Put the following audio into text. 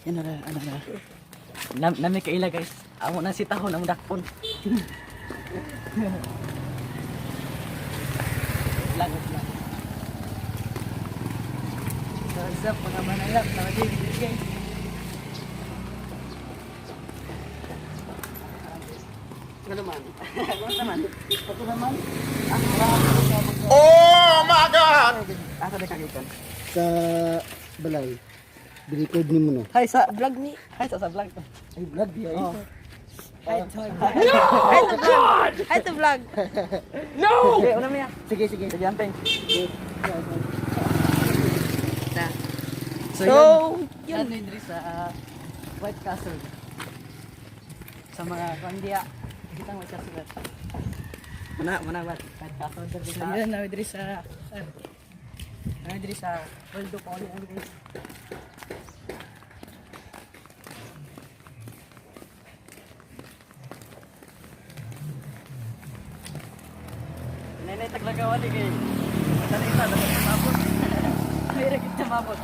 Yan na, ano na. Nami kaila, guys. Amo na si tahon, amo dakpon. Lang, lang. So, what's up, mga manalap, mga guys. Ano man? Kumusta man? Ito naman. Oh my God! Asa na kagikan? Sa balay. Record ni mo no. Hi sa Vlog ni. Hi sa vlog. Ay, vlog di ay. Oh. Hi to vlog. Hi to vlog. No! Okay, una miya. Sige, sige. Sige, anteng. Na. So, So, yun. yun. Ano yun diri sa White Castle. Sa mga kandiya. Kita White Castle. Muna, muna, White Castle. Diri sa. So, yun, na diri sa sir. Na diri sa World of Oli ano, guys. Nanay taglagawan ni kay. Dali isa, dali mabot. Ay, ra gid mabot.